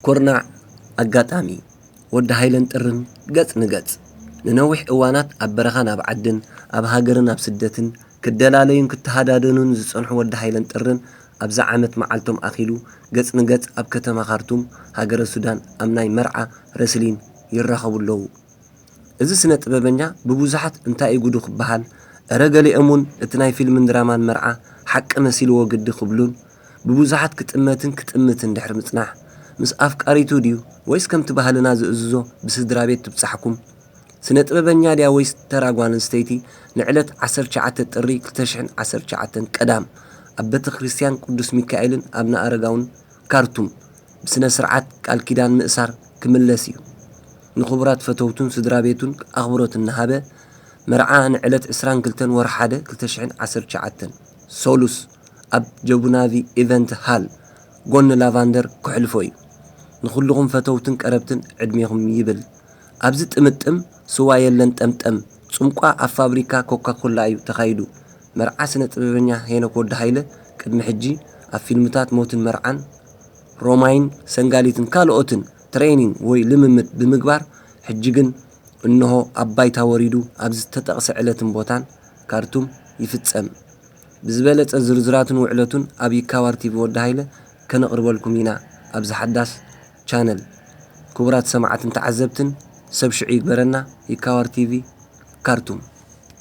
ኩርናዕ ኣጋጣሚ ወዲ ሃይለን ጥርን ገጽ ንገጽ ንነዊሕ እዋናት ኣብ በረኻን ኣብ ዓድን ኣብ ሃገርን ኣብ ስደትን ክደላለዩን ክተሃዳደኑን ዝጸንሑ ወዲ ሃይለን ጥርን ኣብዛ ዓመት መዓልቶም ኣኺሉ ገጽ ንገጽ ኣብ ከተማ ካርቱም ሃገረ ሱዳን ኣብ ናይ መርዓ ረስሊን ይራኸቡ ኣለዉ። እዚ ስነ ጥበበኛ ብብዙሓት እንታይ እዩ ጉዱ ክበሃል፣ እረ ገሊኦም እውን እቲ ናይ ፊልምን ድራማን መርዓ ሓቂ መሲልዎ ግዲ ክብሉን ብብዙሓት ክጥመትን ክጥምትን ድሕሪ ምጽናሕ ምስ ኣፍቃሪቱ ድዩ ወይስ ከምቲ ባህልና ዝእዝዞ ብስድራ ቤት ትብጻሕኩም? ስነ ጥበበኛ ድያ ወይስ ተራ ጓል ኣንስተይቲ ንዕለት ዓሰርተ ትሽዓተ ጥሪ ክልተ ሽሕን ዓሰርተ ትሽዓተን ቀዳም ኣብ ቤተ ክርስቲያን ቅዱስ ሚካኤልን ኣብነ ኣረጋውን ካርቱም ብስነ ስርዓት ቃል ኪዳን ምእሳር ክምለስ እዩ። ንክቡራት ፈተውቱን ስድራ ቤቱን ኣኽብሮት እናሃበ መርዓ ንዕለት ዕስራን ክልተን ወርሒ ሓደ ክልተ ሽሕን ዓሰርተ ትሽዓተን ሶሉስ ኣብ ጀቡናቪ ኢቨንት ሃል ጎኒ ላቫንደር ክሕልፎ እዩ። ንኹልኹም ፈተውትን ቀረብትን ዕድሜኹም ይብል። ኣብዚ ጥምጥም ስዋ የለን ጠምጠም ጽምቋ ኣብ ፋብሪካ ኮካ ኮላ እዩ ተኻይዱ። መርዓ ስነ ጥበበኛ ሄኖክ ወዲ ሃይለ ቅድሚ ሕጂ ኣብ ፊልምታት ሞትን መርዓን ሮማይን ሰንጋሊትን ካልኦትን ትሬኒንግ ወይ ልምምድ ብምግባር ሕጂ ግን እንሆ ኣብ ባይታ ወሪዱ ኣብዚ ዝተጠቕሰ ዕለትን ቦታን ካርቱም ይፍጸም። ብዝበለጸ ዝርዝራቱን ውዕለቱን ኣብ ይካዋር ቲቪ ወዲ ሃይለ ከነቕርበልኩም ኢና ኣብዚ ሓዳስ ቻነል። ክቡራት ሰማዕትን ተዓዘብትን ሰብ ሽዑ ይግበረና። ይካዋር ቲቪ ካርቱም።